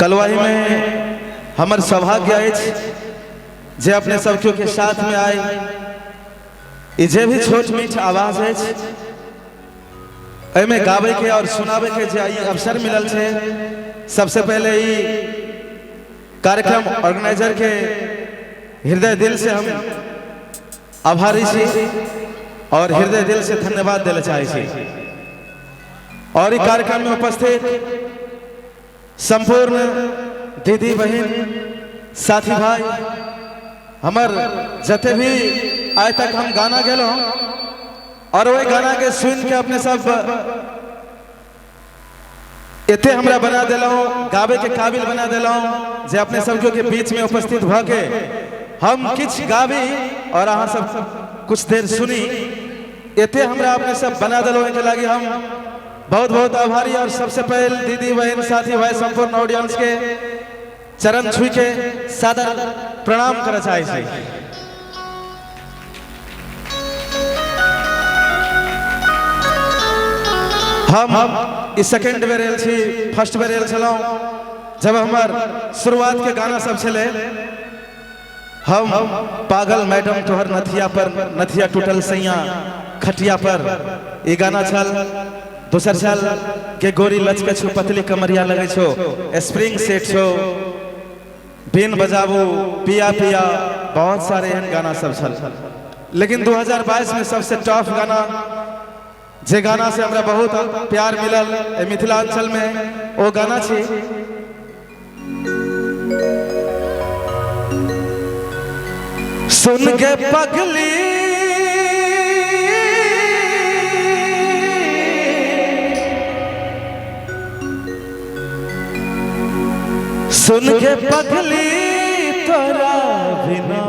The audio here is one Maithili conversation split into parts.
कलवाही में हमर सौभाग्य अछि जे अपने सब केओ के साथ में आए ई जे भी छोट मीठ आवाज अछि एहिमे गाबै के और सुनाबै के जे ई अवसर मिलल छै। सबसे पहले ई कार्यक्रम ऑर्गेनाइजर के हृदय दिल से हम आभारी छी और हृदय दिल से धन्यवाद देना चाहे छी। और ई कार्यक्रम में उपस्थित संपूर्ण दीदी बहन साथी भाई हमर जते भी आइ तक हम गाना गेलहुँ और वही गाना के सुन के अपने सब एते हमरा बना देलहुँ, गाबे के काबिल बना देलहुँ जे अपने सब के बीच में उपस्थित भ के हम किछु गाबी और अहाँ सब कुछ देर सुनी। एते हमरा अपने सब बना देलहुँ, एहिके लागी हम बहुत बहुत आभारी। और सबसे पहले दीदी बहन साथी भाई संपूर्ण ऑडियंस के चरण छू के सादर प्रणाम करऽ चाहै छी। हम ई सेकेंड बेर आयल छी, फर्स्ट बेर आयल छलहुँ जब हमर शुरुआत के गाना सब छलै। हम पागल मैडम तोहर नथिया पर नथिया टूटल सैया खटिया पर, ई गाना छल। दोसर छल के गोरी लचके छो पतली कमरिया लगे छो स्प्रिंग सेट छो बिन बजाबू पिया पिया, बहुत सारे एहन गाना सब छल। लेकिन 2022 में सबसे टॉप गाना, जे गाना से हमरा बहुत प्यार मिलल एहि मिथिलांचल में, ओ गाना छी सुन के पगली सुन के पगली तोरा बिना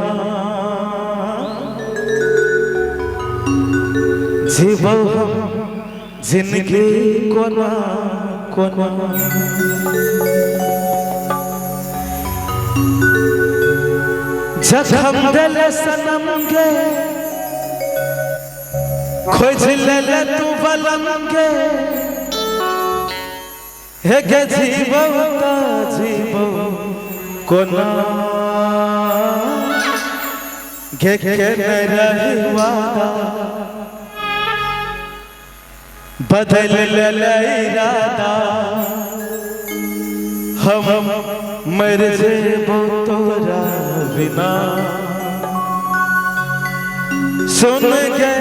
जीवो हम जिंदगी कोना कोना। जखम दिल सनम के खोज ले तू बलम के, हे गे जीवो ता जीवो कोना गे के न रही वादा बदल ले इरादा, हम मर जेबो तोरा बिना। सुन के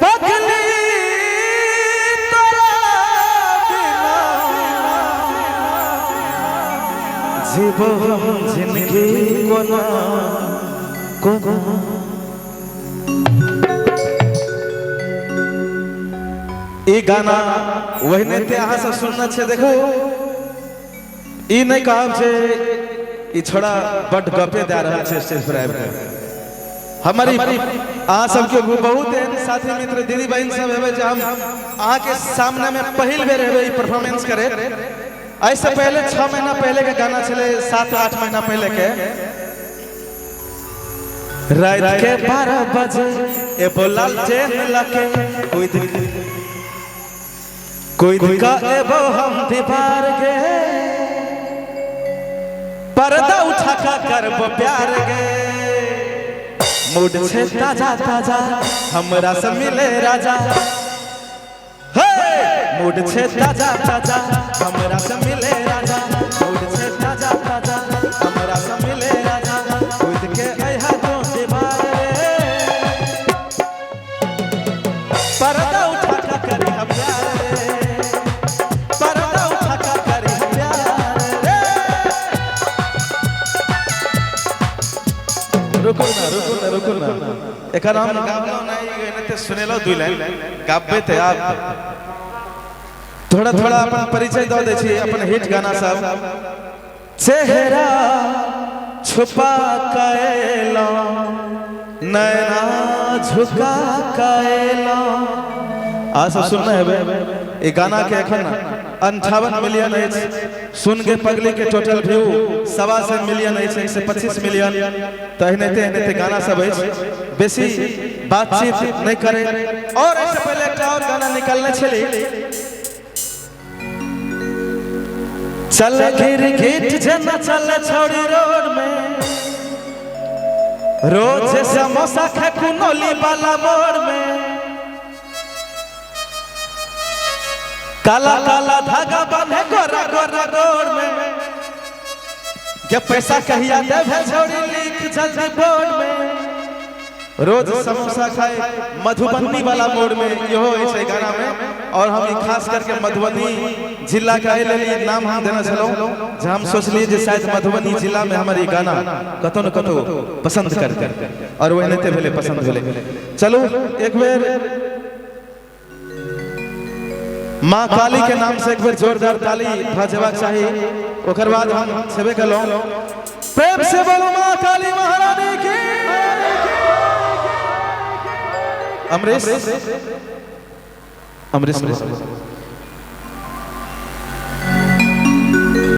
पगली तोरा बिना जीबो हम जिंदगी कोना कोना। ई गाना वहने ते अहाँ सब सुनने छै। देखू ई नहीं कहब छै ई छोड़ा बड गपे दे रहल छै स्टेज पर आबि के। हमारी अहाँ सबके बहुत एहन साथी मित्र दीदी बहन सब हेबै जे हम अहाँ के सामने में पहिल बेर हेबै ई परफॉर्मेंस करे। एहिसँ पहले 6 महीना पहले के गाना छलै, 7-8 महीना पहले के। रात के 12 बजे एबो लालटेन लके कूद का एबो हम दीवार के पर्दा उठा का करबो प्यार गे। मूड छे ताजा ताजा हमरा से मिले राजा, हे मूड छे ताजा ताजा हमरा से मिले राजा, मूड छे ताजा ताजा हमरा से मिले राजा, कूद के अइहा तो दीवार रे पर्दा उठा का करी हम प्यार रे, पर्दा उठा का करी हम प्यार रे। रुको ना रुको ना रुको ना, एखन हम गाबलो नहीं एनाहिते सुनेलो 2 लाइन गाबे ते आप थोड़ा थोड़ा अपन परिचय दऽ दै छी अपन हिट गाना सब। चेहरा छुपा कैलो नैना झुका कैलो, आ सब सुनने हेबै ई गाना के एखन 58 मिलियन अछि। सुन के पगली के टोटल व्यू 125 मिलियन अछि, 125 मिलियन। तऽ एनाहिते एनाहिते गाना सब अछि, बेसी बातचीत नहीं करे। और एहिसँ पहिले एकटा और गाना निकालने छली, चल गिर गिट जेना चल छोड़ी रोड में, रोज समोसा खा कुनौली वाला मोड़ में, काला काला धागा बांधे गोरा गोरा गोड़ में, के पैसा कहिया देवे छोड़ी लिख जल्दी बोर्ड में, रोज समोसा खाए मधुबनी वाला मोड़ में। इहो होइ छै गाना में। और हम ई खास करके मधुबनी जिला के एहि लेल ई नाम हम देने छलहुँ जे हम सोचलियै जे शायद मधुबनी जिला में हमर ई गाना कतौ न कतौ पसंद करतै, और ओहिनाते भेलै, पसंद भेलै। चलू एक बेर माँ काली के नाम से एक बेर जोरदार ताली भऽ जेबाक चाही, ओकर बाद हम छेबे केलहुँ। प्रेम से बोलू माँ काली महारानी की। अमरीश, अमरीश,